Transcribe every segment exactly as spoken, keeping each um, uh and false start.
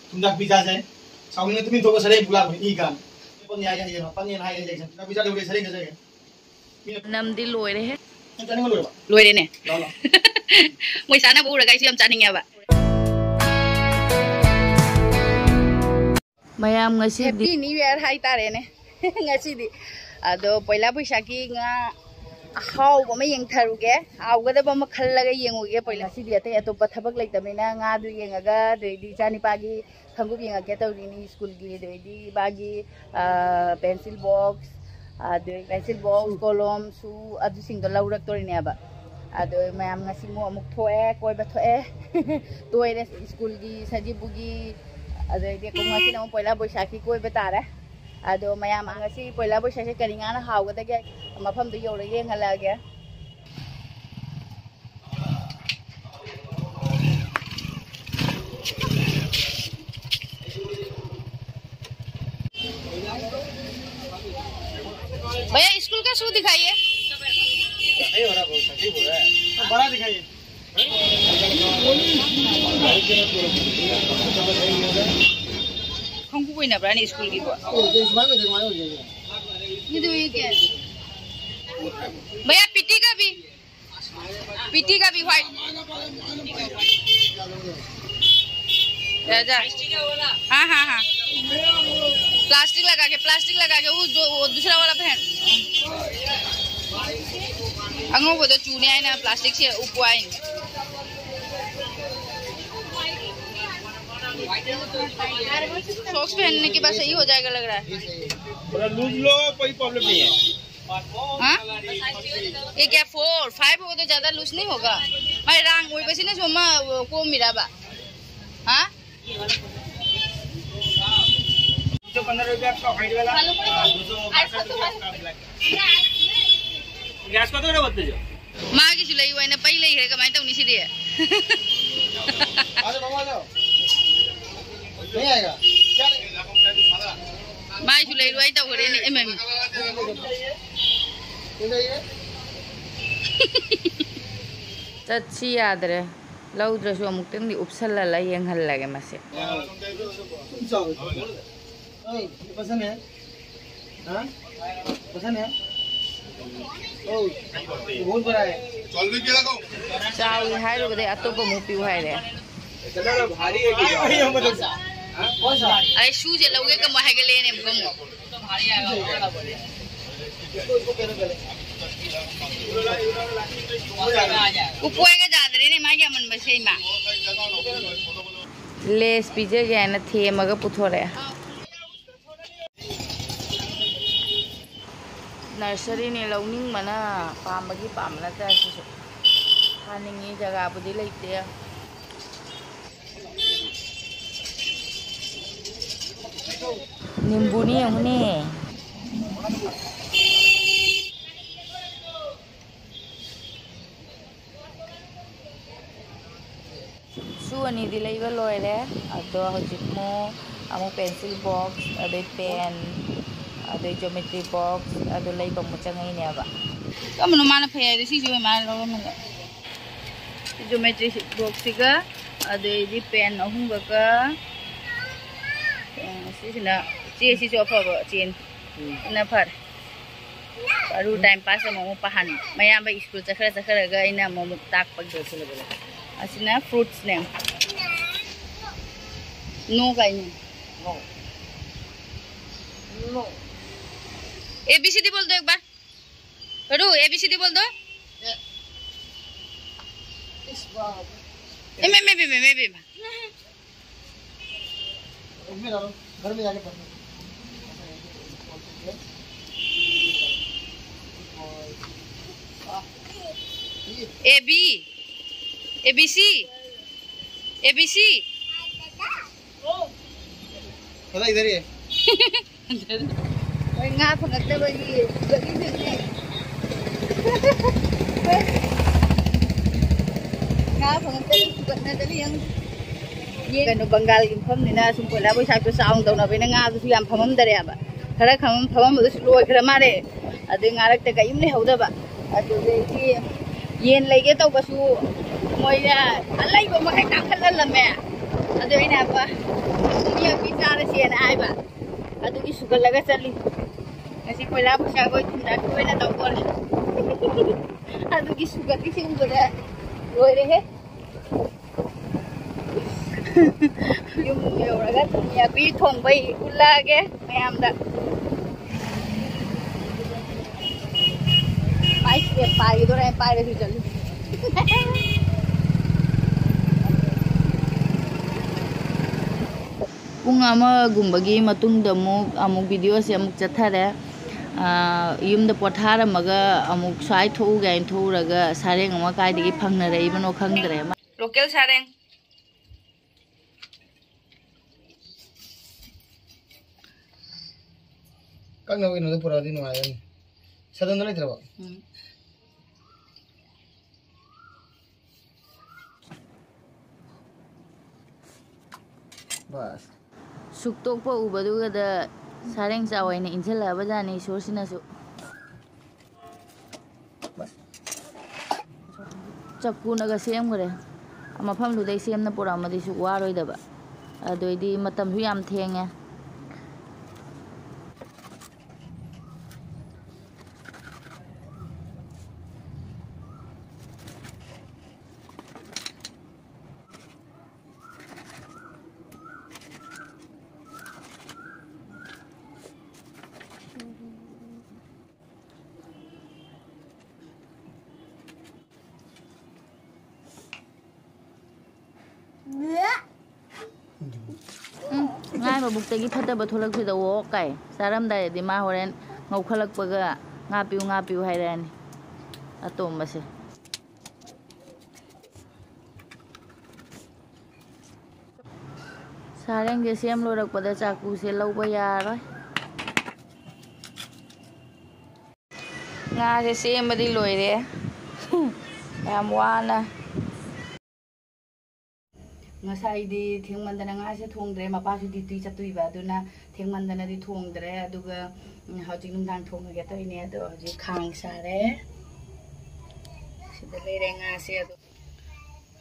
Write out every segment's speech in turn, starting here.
ꯊꯨꯝꯖꯥꯛ ꯄꯤꯖꯥꯁꯦ꯫ ꯁꯥꯎꯅꯤꯡꯉ ꯇꯨꯃꯤꯟ ꯊꯣꯛꯑ ꯁꯔꯦꯡ ꯄꯨꯂꯥꯛꯄꯅꯤ, ꯏ ꯀꯥꯡ꯫ ꯄꯪꯉꯦ ꯍꯥꯏꯒꯦ ꯍꯥꯏꯌꯦ, ꯄꯪꯉꯦꯅ ꯍꯥꯏꯒꯦ ꯍꯥꯏꯌꯦ꯫ ꯊꯨꯝꯖꯥꯛ ꯄꯤꯖꯥ ꯂꯧꯔꯦ, ꯁꯔꯦꯡ ꯆꯥꯖꯒꯦ꯫ ꯃꯤꯅ ꯅꯝꯗꯤ ꯂꯣꯏꯔꯦꯍꯦ꯫ ꯅꯪ ꯆꯥꯅꯤꯡꯕ ꯂꯣꯏꯔꯕ? ꯂꯣꯏꯔꯦꯅꯦ꯫ ꯂꯥꯎ, ꯂꯥꯎ꯫ ꯃꯣꯏ ꯆꯥꯅꯕ ꯎꯔꯒ ꯑꯩꯁꯨ ꯌꯥꯝ ꯆꯥꯅꯤꯡꯉꯦꯕ꯫ ꯃꯌꯥꯝ ꯉꯁꯤꯗꯤ Happy New Year ꯍꯥꯏꯇꯥꯔꯦꯅꯦ꯫ ꯉꯁꯤꯗꯤ ꯑꯗꯣ ꯄꯣꯏꯂꯥ ꯕꯣꯏꯁꯥꯈꯤ ꯉꯥ ꯑꯍꯥꯎꯕ ꯑꯃ ꯌꯦꯡꯊꯔꯨꯒꯦ, ꯍꯥꯎꯒꯗꯕ ꯑꯃ ꯈꯜꯂꯒ ꯌꯦꯡꯉꯨꯒꯦ꯫ ꯄꯣꯏꯂꯥ ꯉꯁꯤꯗꯤ ꯑꯇꯩ ꯑꯇꯣꯞꯄ ꯊꯕꯛ ꯂꯩꯇꯕꯅꯤꯅ ꯉꯥꯗꯨ ꯌꯦꯡꯉꯒ, ꯑꯗꯩꯗꯤ ꯏꯆꯥꯅꯤꯄꯥꯒꯤ ꯈꯣꯡꯎꯞ ꯌꯦꯡꯉꯛꯀꯦ ꯇꯧꯔꯤꯅꯤ ꯁ꯭ꯀꯨꯜꯒꯤ, ꯑꯗꯩꯗꯤ ꯃꯥꯒꯤ ꯄꯦꯟꯁꯤꯜ ꯕꯣꯛꯁ, ꯑꯗꯩ ꯄꯦꯟꯁꯤꯜ ꯕꯣꯛꯁ, ꯀꯣꯂꯣꯝ, ꯁꯨ, ꯑꯗꯨꯁꯤꯡꯗꯣ ꯂꯧꯔꯛꯇꯣꯔꯤꯅꯦꯕ꯫ ꯑꯗꯣ ꯃꯌꯥꯝ ꯉꯁꯤ ꯑꯃꯨꯛ, ꯑꯃꯨꯛ ꯊꯣꯛꯑꯦ, ꯀꯣꯏꯕ ꯊꯣꯛꯑꯦ꯫ ꯇꯣꯏꯔꯦ ꯁ꯭ꯀꯨꯜꯒꯤ, ꯁꯖꯤꯕꯨꯒꯤ, ꯑꯗꯩꯗꯤ ꯑꯩꯈꯣꯏ ꯉꯁꯤꯅ ꯑꯃꯨꯛ ꯄꯣꯏꯂꯥ ꯕꯣꯏꯁꯥꯈꯤ ꯀꯣꯏꯕ ꯇꯥꯔꯦ꯫ ꯑꯗꯣ ꯃꯌꯥꯝ ꯉꯁꯤ ꯄꯣꯏꯂꯥ ꯕꯣꯏꯁꯥꯈꯤ ꯀꯔꯤ ꯉꯥꯅ ꯍꯥꯎꯒꯗꯒꯦ, ꯃꯐꯝꯗꯨ ꯌꯧꯔ ꯌꯦꯡꯍꯜꯂꯛꯑꯒꯦ꯫ भैया, स्कूल का शू दिखाइए। नहीं हो रहा, बहुत तकलीफ हो रहा है। बड़ा दिखाइए। ꯈꯣꯡꯎꯞ ꯑꯣꯏꯅꯕ꯭ꯔꯥꯅꯦ ꯁ꯭ꯀꯨꯜꯒꯤꯕꯣ? ꯑꯣ, ꯁꯨꯃꯥꯏꯅ ꯑꯣꯏꯗꯣꯏ, ꯁꯨꯃꯥꯏꯅ ꯑꯣꯏꯗꯣꯏꯅꯦ꯫ ये दो, ये क्या है? भैया, पीटी का भी। पीटी का भी व्हाइट। जा, जा। हाँ, हाँ, हाँ। प्लास्टिक लगा के, प्लास्टिक लगा के, वो जो, वो दूसरा वाला पहन। ꯑꯉꯧꯕꯗꯣ ꯆꯨꯅꯤ ꯍꯥꯏꯅ ꯄ꯭ꯂꯥꯁꯇꯤꯛꯁꯦ ꯎꯞꯄꯣ ꯍꯥꯏꯅꯤ꯫ सॉक्स पहनने के बाद सही हो जाएगा लग रहा है। थोड़ा लूज लो, कोई प्रॉब्लम नहीं है। हाँ? ये क्या, फोर फाइव होगा तो ज्यादा लूज नहीं होगा? मैं रांग वही बसी ना, मम्मा वो को मेरा बा। हाँ? दो सौ पन्द्रह रुपये आपका व्हाइट वाला, हाँ, दो सौ बासठ रुपये आपका ब्लैक। गैस का तो ना बदल जाओ। माँ की सिलाई हुआ है ना, पहले ही है, कमाई तो उन्हीं से दिए। आ जाओ, बाबू, आ जाओ। नहीं आएगा। क्या नहीं? माँ की सिलाई हुआ है तो हो रही नहीं, एम एम। नहीं चाहिए? ꯆꯠꯁꯤ ꯌꯥꯗ꯭ꯔꯦ꯫ ꯂꯧꯗ꯭ꯔꯁꯨ ꯑꯃꯨꯛꯇꯪꯗꯤ ꯎꯞꯁꯜꯍꯜꯂ ꯌꯦꯡꯍꯜꯂꯒꯦ ꯃꯁꯦ꯫ तुम चाहो तो बोल। ओए, ये पसंद है? हाँ? पसंद है? ओ, ये बहुत बड़ा है। चावल भी पिला दो। ꯆꯥꯎꯏ ꯍꯥꯏꯔꯨꯕꯗꯩ ꯑꯇꯣꯞꯄ ꯑꯃꯨꯛ ꯄꯤꯌꯨ ꯍꯥꯏꯔꯦ꯫ चलो ना, भारी है कि? भाई, हम तो हाँ? कौन सा? ꯑꯩ ꯁꯨꯁꯦ ꯂꯧꯒꯦ ꯀꯃꯣ ꯍꯥꯏꯒꯠꯂꯛꯑꯦꯅꯦ ꯑꯃꯨꯛꯀ ꯑꯃꯨꯛ꯫ ꯎꯄꯨ ꯍꯥꯏꯒ ꯌꯥꯗ꯭ꯔꯦꯅꯦ, ꯃꯥꯒꯤ ꯑꯃꯟꯕꯁꯦ, ꯏꯃꯥ꯫ ꯂꯦꯁ ꯄꯤꯖꯒꯦ ꯍꯥꯏꯅ ꯊꯦꯝꯃꯒ ꯄꯨꯊꯣꯔꯛꯑꯦ꯫ ꯅꯔꯁꯔꯤꯅꯦ, ꯂꯧꯅꯤꯡꯕꯅ ꯄꯥꯝꯕꯒꯤ ꯄꯥꯝꯕ ꯅꯠꯇꯦ꯫ ꯁꯤꯁꯨ ꯊꯥꯅꯤꯡꯉꯤ, ꯖꯒꯥꯕꯨꯗꯤ ꯂꯩꯇꯦ꯫ ꯅꯤꯝꯕꯨꯅꯤ ꯌꯦꯡꯉꯨꯅꯦ꯫ ꯁꯨ ꯑꯅꯤꯗꯤ ꯂꯩꯕ ꯂꯣꯏꯔꯦ꯫ ꯑꯗꯣ ꯍꯧꯖꯤꯛ ꯑꯃꯨꯛ ꯑꯃꯨꯛ ꯄꯦꯟꯁꯤꯜ ꯕꯣꯛꯁ, ꯑꯗꯩ ꯄꯦꯟ, ꯑꯗꯩ ꯖꯣꯃꯦꯇ꯭ꯔꯤ ꯕꯣꯛꯁ ꯑꯗꯨ ꯂꯩꯕ ꯑꯃꯨꯛ ꯆꯪꯉꯛꯏꯅꯦꯕ꯫ ꯀꯔꯝꯕꯅꯣ ꯃꯥꯅ ꯐꯩ ꯍꯥꯏꯗꯣ? ꯁꯤꯁꯦ ꯑꯣꯏ ꯃꯥꯅ ꯂꯧꯔꯝꯃꯒ꯫ ꯖꯣꯃꯦꯇ꯭ꯔꯤ ꯕꯣꯛꯁꯁꯤꯒ, ꯑꯗꯩꯗꯤ ꯄꯦꯟ ꯑꯍꯨꯝꯒꯀ, ꯑ, ꯁꯤꯁꯤꯅ, ꯆꯦꯁꯤꯁꯨ ꯑꯐꯕ ꯆꯦꯅꯤ꯫ ꯁꯤꯅ ꯐꯔꯦ꯫ ꯑꯔꯨ ꯇꯥꯏꯝ ꯄꯥꯁ ꯑꯃꯨꯛ ꯄꯥꯍꯟ꯫ ꯃꯌꯥꯝꯕ ꯁ꯭ꯀꯨꯜ ꯆꯠꯈ꯭ꯔ ꯆꯠꯈ꯭ꯔꯒ ꯑꯩꯅ ꯑꯃꯨꯛ ꯇꯥꯛꯄꯒꯤ꯫ ꯑꯁꯤꯅ ꯐ꯭ꯔꯨꯠꯁꯅꯦ꯫ ꯅꯣ ꯀꯥꯏꯅꯤ꯫ ꯅꯣ꯫ ꯅꯣ꯫ ए बी सी डी बोल दो एक बार। करो, ए बी सी डी बोल दो। ए, इस बार। ए, मैं, मैं भी, मैं, मैं भी। इसमें डालो, घर में जाके पढ़ना। A B, A B C, A B C. पता इधर ही है। ꯃꯣꯏ ꯉꯥ ꯐꯪꯉꯛꯇꯕꯒꯤ ꯁꯤꯕꯒꯤ ꯐꯤꯕꯝꯅꯦ꯫ ꯉꯥ ꯐꯪꯉꯛꯇꯕꯒꯤ ꯁꯤꯕꯠꯅꯗꯅ ꯌꯦꯡꯉꯨ꯫ ꯌꯦꯟ ꯀꯩꯅꯣ, ꯕꯪꯒꯥꯜꯒꯤ ꯃꯐꯝꯅꯤꯅ ꯁꯨꯝ ꯄꯣꯏꯂꯥ ꯕꯣꯏꯁꯥꯛꯇꯣ ꯆꯥꯎꯅ ꯇꯧꯅꯕꯅꯤꯅ ꯉꯥꯗꯨꯁꯨ ꯌꯥꯝ ꯐꯝꯃꯝꯗꯔꯦꯕ꯫ ꯈꯔ ꯈꯝ-, ꯐꯝꯃꯝꯕꯗꯨꯁꯨ ꯂꯣꯏꯈ꯭ꯔ ꯃꯥꯜꯂꯦ꯫ ꯑꯗꯨꯗꯩ ꯉꯥꯔꯛꯇ ꯀꯔꯤꯝ ꯂꯩꯍꯧꯗꯕ꯫ ꯑꯗꯨꯗꯩꯗꯤ ꯌꯦꯟ ꯂꯩꯒꯦ ꯇꯧꯕꯁꯨ ꯃꯣꯏꯅ ꯑꯂꯩꯕ ꯃꯈꯩ ꯀꯥꯈꯠꯍꯜꯂꯝꯃꯦ꯫ ꯑꯗꯨ ꯑꯩꯅ ꯍꯥꯏꯕ, "ꯌꯦꯡꯕꯤ ꯆꯥꯔꯁꯦꯅ" ꯍꯥꯏꯕ꯫ ꯑꯗꯨꯒꯤ ꯁꯨꯒꯠꯂꯒ ꯆꯠꯂꯤ꯫ ꯉꯁꯤ ꯀꯣꯏꯂꯥ ꯄꯩꯁꯥ ꯑꯩꯈꯣꯏ ꯊꯨꯝꯖꯥꯛꯀꯤ ꯑꯣꯏꯅ ꯇꯧꯗꯣꯔꯦ꯫ ꯑꯗꯨꯒꯤ ꯁꯨꯒꯠꯂꯤꯁꯤ ꯎꯕꯗ ꯂꯣꯏꯔꯦꯍꯦ꯫ ꯌꯨꯝ ꯌꯧꯔꯒ ꯊꯨꯝꯌꯥꯛꯄꯤ ꯊꯣꯡꯕꯩ ꯎꯠꯂꯛꯑꯒꯦ ꯃꯌꯥꯝꯗ꯫ ꯃꯥꯏ ꯁꯦꯞ ꯄꯥꯏꯒꯗꯣꯔꯦ, ꯄꯥꯏꯔꯁꯨ ꯆꯠꯂꯨ꯫ ꯄꯨꯡ ꯑꯃꯒꯨꯝꯕꯒꯤ ꯃꯇꯨꯡꯗ ꯑꯃꯨꯛ, ꯑꯃꯨꯛ ꯚꯤꯗꯤꯑꯣꯁꯦ ꯑꯃꯨꯛ ꯆꯠꯊꯔꯦ꯫ ꯑꯥ, ꯌꯨꯝꯗ ꯄꯣꯊꯥꯔꯝꯃꯒ ꯑꯃꯨꯛ ꯁ꯭ꯋꯥꯏ ꯊꯣꯛꯎꯒꯦ ꯍꯥꯏꯅ ꯊꯣꯛꯎꯔꯒ ꯁꯥꯔꯦꯡ ꯑꯃ ꯀꯥꯏꯗꯒꯤ ꯐꯪꯅꯔꯛꯏꯕꯅꯣ ꯈꯪꯗ꯭ꯔꯦ꯫ ꯂꯣꯀꯦꯜ ꯁꯥꯔꯦꯡ꯫ ꯀꯛꯅꯕ ꯀꯩꯅꯣꯗꯣ ꯄꯨꯔꯛꯑꯗꯤ ꯅꯨꯡꯉꯥꯏꯒꯅꯤ꯫ ꯁꯗꯟꯗꯣ ꯂꯩꯇ꯭ꯔꯕꯣ? ꯎꯝ꯫ ꯕꯁ꯫ ꯁꯨꯛꯇꯣꯛꯄ ꯎꯕꯗꯨꯒꯗ ꯁꯥꯔꯦꯡ ꯆꯥꯎ ꯍꯥꯏꯅ ꯏꯟꯁꯤꯜꯂꯛꯑꯕ ꯖꯥꯠꯅꯤ ꯏꯁꯣꯔꯁꯤꯅꯁꯨ꯫ ꯆꯀꯨꯅꯒ ꯁꯦꯝꯈ꯭ꯔꯦ꯫ ꯃꯐꯝꯗꯨꯗꯩ ꯁꯦꯝꯅ ꯄꯨꯔꯛꯑꯝꯃꯗꯤ ꯁꯨꯛ ꯋꯥꯔꯣꯏꯗꯕ꯫ ꯑꯗꯨꯏꯗꯤ ꯃꯇꯝꯁꯨ ꯌꯥꯝ ꯊꯦꯡꯉꯦ꯫ ꯎꯝ, ꯉꯥꯏ ꯃꯕꯨꯛꯇꯒꯤ ꯐꯠꯇꯕ ꯊꯣꯛꯂꯛꯄꯁꯤꯗ ꯑꯣꯛ ꯀꯥꯏ꯫ ꯆꯥꯔꯝꯗꯥꯏꯗꯗꯤ ꯃꯥ ꯍꯣꯔꯦꯟ ꯉꯧꯈꯠꯂꯛꯄꯒ "ꯉꯥ ꯄꯤꯌꯨ, ꯉꯥ ꯄꯤꯌꯨ" ꯍꯥꯏꯔꯛꯑꯅꯤ ꯑꯇꯣꯝꯕꯁꯦ꯫ ꯁꯥꯔꯦꯡꯁꯦ ꯁꯦꯝ ꯂꯣꯏꯔꯛꯄꯗ ꯆꯥꯛꯀꯨꯁꯦ ꯂꯧꯕ ꯌꯥꯔꯣꯏ꯫ ꯉꯥꯁꯦ ꯁꯦꯝꯕꯗꯤ ꯂꯣꯏꯔꯦ꯫ ꯌꯥꯝ ꯋꯥꯅ꯫ ꯉꯁꯥꯏꯗꯤ ꯊꯦꯡꯃꯟꯗꯅ ꯉꯥꯁꯦ ꯊꯣꯡꯗ꯭ꯔꯦ, ꯃꯄꯥꯁꯨ ꯗ꯭ꯌꯨꯇꯤ ꯆꯠꯇꯣꯏꯕ, ꯑꯗꯨꯅ ꯊꯦꯡꯃꯟꯗꯅꯗꯤ ꯊꯣꯡꯗ꯭ꯔꯦ꯫ ꯑꯗꯨꯒ, ꯎꯝ, ꯍꯧꯖꯤꯛ ꯅꯨꯡꯗꯥꯡ ꯊꯣꯡꯉꯒꯦ ꯇꯧꯔꯤꯅꯦ꯫ ꯑꯗꯣ ꯍꯧꯖꯤꯛ ꯈꯥꯡ ꯁꯥꯔꯦ, ꯁꯤꯗ ꯂꯩꯔꯦ ꯉꯥꯁꯦ꯫ ꯑꯗꯣ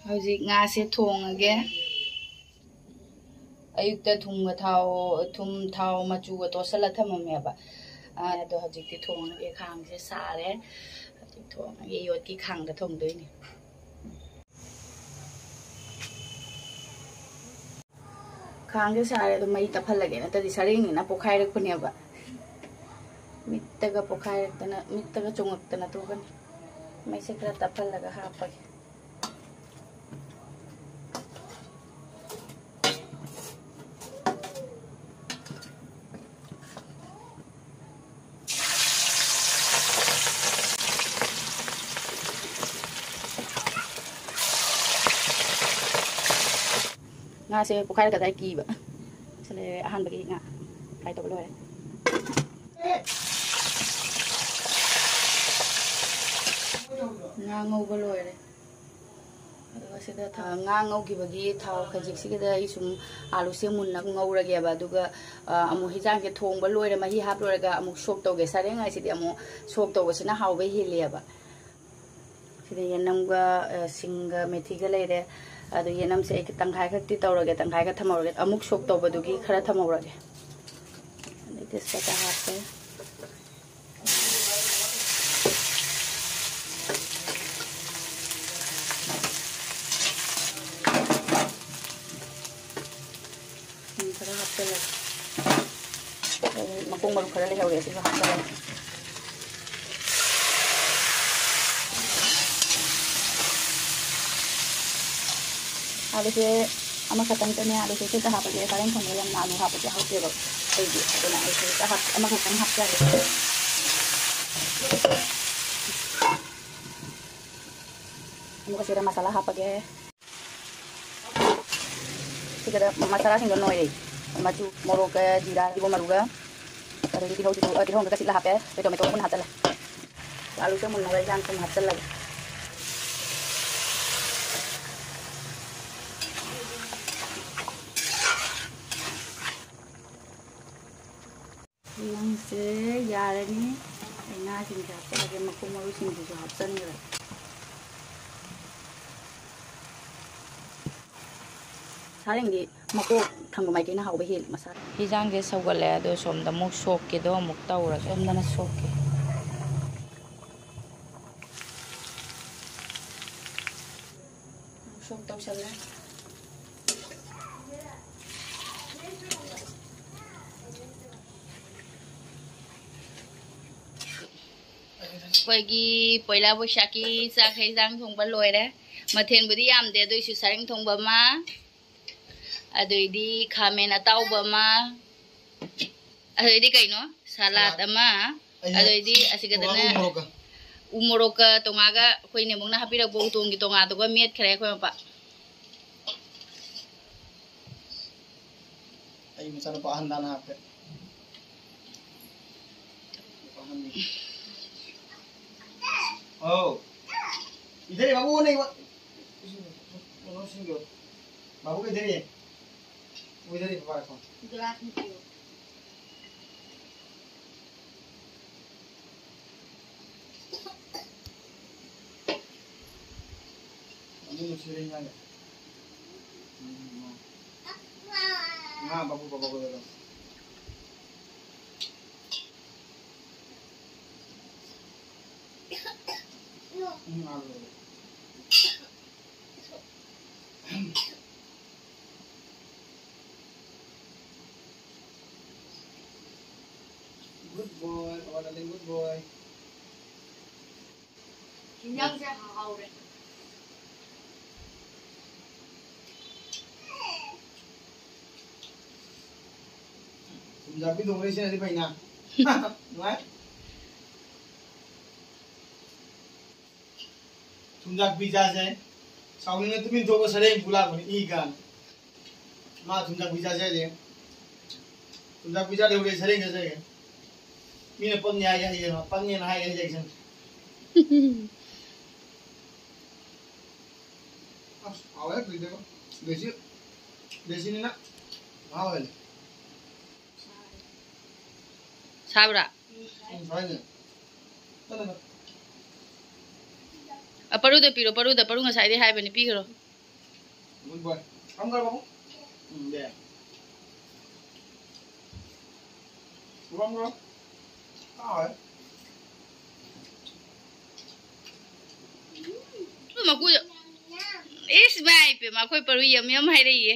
ꯍꯧꯖꯤꯛ ꯉꯥꯁꯦ ꯊꯣꯡꯉꯒꯦ꯫ ꯑꯌꯨꯛꯇ ꯊꯨꯝꯒ ꯊꯥꯎ, ꯊꯨꯝ, ꯊꯥꯎ ꯃꯆꯨꯒ ꯇꯣꯠꯁꯜꯂ ꯊꯝꯃꯝꯃꯦꯕ꯫ ꯑꯗꯣ ꯍꯧꯖꯤꯛꯇꯤ ꯊꯣꯡꯉꯒꯦ꯫ ꯈꯥꯡꯁꯦ ꯁꯥꯔꯦ꯫ ꯍꯧꯖꯤꯛ ꯊꯣꯡꯉꯒꯦ꯫ ꯌꯣꯠꯀꯤ ꯈꯥꯡꯗ ꯊꯣꯡꯗꯣꯏꯅꯦ꯫ ꯈꯥꯡꯁꯦ ꯁꯥꯔꯦ꯫ ꯑꯗꯣ ꯃꯩ ꯇꯞꯍꯜꯂꯒꯦ, ꯅꯠꯇ꯭ꯔꯗꯤ ꯁꯔꯦꯡꯅꯤꯅ ꯄꯣꯛꯈꯥꯏꯔꯛꯄꯅꯦꯕ꯫ ꯃꯤꯠꯇꯒ ꯄꯣꯛꯈꯥꯏꯔꯛꯇꯅ, ꯃꯤꯠꯇꯒ ꯆꯣꯡꯉꯛꯇꯅ ꯇꯣꯛꯀꯅꯤ꯫ ꯃꯩꯁꯦ ꯈꯔ ꯇꯞꯍꯜꯂꯒ ꯍꯥꯞꯄꯒꯦ꯫ ꯉꯥꯁꯦ ꯄꯣꯛꯈꯥꯏꯔꯛꯀꯗ꯭ꯔꯥ ꯀꯤꯕ꯫ ꯁꯤ ꯂꯩꯔꯦ ꯑꯍꯥꯟꯕꯒꯤ ꯉꯥ꯫ ꯐ꯭ꯔꯥꯏ ꯇꯧꯕ ꯂꯣꯏꯔꯦ꯫ ꯉꯥ ꯉꯧꯕ ꯂꯣꯏꯔꯦ꯫ ꯑꯗꯨꯒ ꯁꯤꯗ ꯊꯥ-, ꯉꯥ ꯉꯧꯈꯤꯕꯒꯤ ꯊꯥꯎ ꯈꯖꯤꯛꯁꯤꯒꯤꯗ ꯑꯩ ꯁꯨꯝ ꯑꯥꯂꯨꯁꯦ ꯃꯨꯟꯅ ꯉꯧꯔꯒꯦꯕ꯫ ꯑꯗꯨꯒ, ꯑ, ꯑꯃꯨꯛ ꯍꯤꯟꯖꯥꯡꯁꯦ ꯊꯣꯡꯕ ꯂꯣꯏꯔꯦ, ꯃꯍꯤ ꯍꯥꯞ ꯂꯣꯏꯔꯒ ꯑꯃꯨꯛ ꯁꯣꯛ ꯇꯧꯒꯦ꯫ ꯁꯔꯦꯡ ꯍꯥꯏꯁꯤꯗꯤ ꯑꯃꯨꯛ ꯁꯣꯛ ꯇꯧꯕꯁꯤꯅ ꯍꯥꯎꯕ ꯍꯦꯜꯂꯦꯕ꯫ ꯁꯤꯗ ꯌꯦꯅꯝꯒ, ꯑ, ꯁꯤꯡꯒ ꯃꯦꯊꯤꯒ ꯂꯩꯔꯦ꯫ ꯑꯗꯣ ꯌꯦꯅꯝꯁꯦ ꯑꯩ ꯇꯪꯈꯥꯏ ꯈꯛꯇꯤ ꯇꯧꯔꯒꯦ, ꯇꯪꯈꯥꯏ ꯈꯛ ꯊꯝꯍꯧꯔꯒꯦ꯫ ꯑꯃꯨꯛ ꯁꯣꯛ ꯇꯧꯕꯗꯨꯒꯤ ꯈꯔ ꯊꯝꯍꯧꯔꯒꯦ꯫ ꯑꯗꯩ ꯇꯦꯖꯄꯇꯥ ꯍꯥꯞꯄꯦ꯫ ꯁꯤꯡ ꯈꯔ ꯍꯥꯞꯆꯜꯂꯒꯦ꯫ ꯑꯩ ꯃꯈꯣꯡ ꯃꯔꯨ ꯈꯔ ꯂꯩꯍꯧꯔꯦ, ꯑꯁꯤꯁꯨ ꯍꯥꯞꯆꯜꯂꯒꯦ꯫ ꯑꯥꯂꯨꯁꯦ ꯑꯃꯈꯛꯇꯪꯇꯅꯦ, ꯑꯥꯂꯨꯁꯦ ꯁꯤꯗ ꯍꯥꯞꯄꯁꯦ꯫ ꯁꯔꯦꯡ ꯊꯣꯡꯕꯗ ꯌꯥꯝꯅ ꯑꯥꯂꯨ ꯍꯥꯞꯄꯁꯦ ꯍꯥꯎꯇꯦꯕ ꯑꯩꯗꯤ, ꯑꯗꯨꯅ ꯑꯩꯁꯦ ꯍꯦꯛꯇ ꯍꯥꯞ-, ꯑꯃꯈꯛꯇꯪ ꯍꯥꯞꯆꯔꯦ꯫ ꯑꯃꯨꯛꯀ ꯁꯤꯗ ꯃꯁꯥꯂꯥ ꯍꯥꯞꯄꯒꯦ꯫ ꯁꯤꯗ ꯃꯁꯥꯂꯥꯁꯤꯡꯗꯣ ꯅꯣꯏꯔꯦ꯫ ꯃꯆꯨ, ꯃꯣꯔꯣꯛꯀ, ꯖꯤꯔꯥ, ꯐꯗꯤꯒꯣꯝ ꯃꯔꯨꯒ, ꯑꯗꯒꯤ ꯇꯤꯜꯍꯧ, ꯇꯤꯜꯍꯧ, ꯑ, ꯇꯤꯜꯍꯧ ꯑꯃꯒ ꯁꯤꯠꯂ ꯍꯥꯞꯄꯦ꯫ ꯑꯗꯩ ꯇꯣꯃꯦꯇꯣ ꯑꯃꯨꯟ ꯍꯥꯞꯆꯜꯂꯦ꯫ ꯑꯥꯂꯨꯁꯦ ꯃꯨꯟꯅꯕ ꯏꯟꯖꯥꯡ ꯊꯨꯝ ꯍꯥꯞꯆꯜꯂꯒꯦ꯫ ꯏꯟꯖꯥꯡꯁꯦ ꯌꯥꯔꯅꯤ꯫ ꯑꯩ ꯉꯥꯁꯤꯡꯁꯦ ꯍꯥꯞꯆꯜꯂꯒꯦ, ꯃꯈꯣꯡ ꯃꯔꯨꯁꯤꯡꯁꯤꯁꯨ ꯍꯥꯞꯆꯟꯈ꯭ꯔꯦ꯫ ꯁꯥꯔꯦꯡꯗꯤ ꯃꯀꯣꯛ ꯊꯪꯕ ꯃꯥꯏꯀꯩꯅ ꯍꯥꯎꯕ ꯍꯦꯜꯂꯤ ꯃꯁꯥ꯫ ꯍꯤꯟꯖꯥꯡꯁꯦ ꯁꯧꯒꯠꯂꯦ, ꯑꯗꯣ ꯁꯣꯝꯗ ꯑꯃꯨꯛ ꯁꯣꯛꯀꯦꯗꯣ ꯑꯃꯨꯛ ꯇꯧꯔꯒꯦ꯫ ꯁꯣꯝꯗꯅ ꯁꯣꯛꯀꯦ꯫ ꯁꯣꯛ ꯇꯧꯁꯜꯂꯦ꯫ ꯑꯩꯈꯣꯏꯒꯤ ꯄꯣꯏꯂꯥ ꯕꯣꯏꯁꯥꯈꯤ ꯆꯥꯛ ꯍꯩꯖꯥꯡ ꯊꯣꯡꯕ ꯂꯣꯏꯔꯦ꯫ ꯃꯊꯦꯜꯕꯨꯗꯤ ꯌꯥꯝꯗꯦ, ꯑꯗꯨꯏꯁꯨ ꯁꯔꯦꯡ ꯊꯣꯡꯕ ꯑꯃ, ꯑꯗꯩꯗꯤ ꯈꯥꯃꯦꯟ ꯑꯇꯥꯎꯕ ꯑꯃ, ꯑꯗꯩꯗꯤ ꯀꯩꯅꯣ, ꯁꯂꯥꯗ ꯑꯃ, ꯑꯩꯅ ꯑꯗꯩꯗꯤ ꯑꯁꯤꯒꯗꯅ ꯇꯣꯉꯥꯟꯕ ꯎ ꯃꯣꯔꯣꯛꯀ꯫ ꯎ ꯃꯣꯔꯣꯛꯀ ꯇꯣꯉꯥꯒ ꯑꯩꯈꯣꯏ ꯅꯦꯝꯕꯣꯛꯅ ꯍꯥꯞꯄꯤꯔꯛꯄ ꯎꯇꯣꯡꯒꯤ ꯇꯣꯉꯥꯗꯨꯒ ꯃꯦꯠꯈ꯭ꯔꯦ ꯑꯩꯈꯣꯏ ꯃꯄꯥ꯫ ꯑꯩ ꯃꯆꯥꯅꯨꯄꯥ ꯑꯍꯟꯗ ꯍꯥꯟꯅ ꯍꯥꯞꯀꯦ꯫ ꯑꯧ꯫ इधर है बाबू, वो नहीं, वो, वो, वो, वो, बाबू का इधर ही है। वो इधर ही पापा का फोन। ग्लास में पियो। अभी मुझे नहीं आ रहा। हाँ, बाबू, पापा को दे दो। हम्म, आ गया। Good boy, papa darling, good boy. ꯌꯦꯟꯖꯥꯡꯁꯦ ꯍꯥꯎꯔꯦ꯫ ꯊꯨꯝꯖꯥꯛꯄꯤ ꯊꯣꯡꯕꯩ ꯁꯤꯅꯗꯤ ꯐꯩꯅ꯫ ꯅꯨꯡꯉꯥꯏ꯫ ꯊꯨꯝꯖꯥꯛꯄꯤ ꯆꯥꯁꯦ꯫ ꯁꯥꯎꯅꯤꯡꯅ ꯇꯨꯃꯤꯟ ꯊꯣꯛꯑꯒ ꯁꯔꯦꯡ ꯄꯨ ꯂꯥꯛꯄꯅꯤ, ꯏ ꯀꯥꯟ꯫ ꯃꯥ ꯊꯨꯝꯖꯥꯛꯄꯤ ꯆꯥꯁꯦ ꯍꯥꯏꯁꯦ꯫ ꯊꯨꯝꯖꯥꯛꯄꯤ ꯆꯥ ꯂꯩꯍꯧꯔꯦ, ꯁꯔꯦꯡ ꯆꯥꯁꯦ ꯍꯥꯏꯒꯦ꯫ ꯃꯤꯅ ꯄꯪꯉꯦ ꯍꯥꯏꯒꯦ ꯍꯥꯏꯌꯦ, ꯄꯪꯉꯦꯅ ꯍꯥꯏꯒꯦ ꯍꯥꯏꯖꯦ ꯁꯪ꯫ ꯑꯁ, ꯍꯥꯎꯋꯦ, ꯀꯨꯏꯗꯦꯕ꯫ ꯗꯦꯁꯤ, ꯗꯦꯁꯤꯅꯤꯅ ꯃꯍꯥꯎ ꯍꯦꯜꯂꯦ꯫ ꯁꯥꯕ꯭ꯔꯥ? ꯎꯝ, ꯁꯥꯏꯅꯦ꯫ ꯀꯟꯅ ꯑ, ꯄꯔꯨꯗ ꯄꯤꯔꯣ, ꯄꯔꯨꯗ, ꯄꯔꯨ ꯉꯁꯥꯏꯗꯩ ꯍꯥꯏꯕꯅꯤ, ꯄꯤꯈ꯭ꯔꯣ꯫ Good boy. ꯊꯝꯈ꯭ꯔꯕꯣ? ꯎꯝ, ꯌꯥꯏ꯫ ꯄꯨꯔꯝꯕ꯭ꯔꯣ? ꯍꯥꯎꯋꯦ꯫ ꯃꯀꯨ-, ꯏꯁ, ꯏꯃꯥ ꯏꯄꯦꯝꯃ, ꯑꯩꯈꯣꯏ ꯄꯔꯨ ꯌꯝ ꯌꯝ ꯍꯥꯏꯔꯛꯏꯌꯦ꯫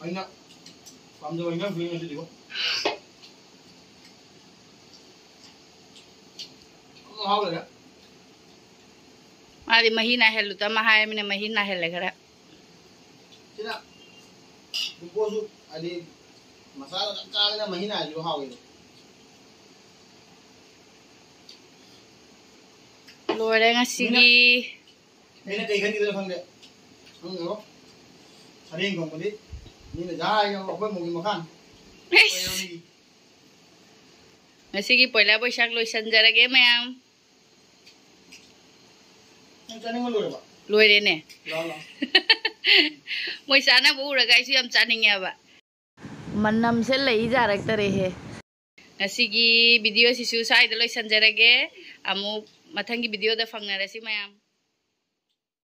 ꯑꯩꯅ ꯄꯥꯝꯖꯕ ꯏꯟꯖꯥꯡ ꯈꯨꯗꯤꯡ ꯉꯁꯤꯗꯤꯀꯣ꯫ ꯃꯍꯥꯎ ꯂꯩꯔꯦ꯫ ꯃꯥꯗꯤ ꯃꯍꯤ ꯅꯥꯏꯍꯜꯂꯨ ꯇꯝꯃ ꯍꯥꯏꯔꯃꯤꯅ ꯃꯍꯤ ꯅꯥꯏꯍꯜꯂꯦ ꯈꯔ꯫ ꯁꯤꯅ ꯂꯨꯀꯣꯁꯨ ꯍꯥꯏꯗꯤ ꯃꯁꯥꯗ ꯌꯥꯝ ꯆꯥꯕꯅꯤꯅ ꯃꯍꯤ ꯅꯥꯏꯍꯜꯂꯁꯨ ꯍꯥꯎꯋꯦꯕ꯫ ꯂꯣꯏꯔꯦ ꯉꯁꯤꯒꯤ꯫ ꯃꯤꯅ ꯀꯩ ꯈꯟꯈꯤꯗꯣꯏꯅꯣ ꯈꯪꯗꯦ꯫ ꯈꯪꯗꯦꯀꯣ꯫ ꯁꯔꯦꯡ ꯊꯣꯡꯕꯗꯤ ꯃꯤꯅ ꯌꯥꯔꯒ ꯑꯩꯈꯣꯏ ꯃꯧꯒꯤ ꯃꯈꯥꯅꯤ꯫ ꯑꯩꯁ꯫ ꯉꯁꯤꯒꯤ ꯄꯣꯏꯂꯥ ꯕꯣꯏꯁꯥꯛ ꯂꯣꯏꯁꯟꯖꯔꯒꯦ ꯃꯌꯥꯝ꯫ ꯅꯪ ꯆꯥꯅꯤꯡꯕ ꯂꯣꯏꯔꯕ? ꯂꯣꯏꯔꯦꯅꯦ꯫ ꯂꯥꯛꯑꯣ, ꯂꯥꯛꯑꯣ꯫ ꯃꯣꯏ ꯆꯥꯅꯕ ꯎꯔꯒ ꯑꯩꯁꯨ ꯌꯥꯝ ꯆꯥꯅꯤꯡꯉꯦꯕ꯫ ꯃꯅꯝꯁꯦ ꯂꯩ ꯌꯥꯔꯛꯇꯔꯦꯍꯦ꯫ ꯉꯁꯤꯒꯤ ꯚꯤꯗꯤꯑꯣꯁꯤꯁꯨ ꯁ꯭ꯋꯥꯏꯗ ꯂꯣꯏꯁꯟꯖꯔꯒꯦ꯫ ꯑꯃꯨꯛ ꯃꯊꯪꯒꯤ ꯚꯤꯗꯤꯑꯣꯗ ꯐꯪꯅꯔꯁꯤ ꯃꯌꯥꯝ꯫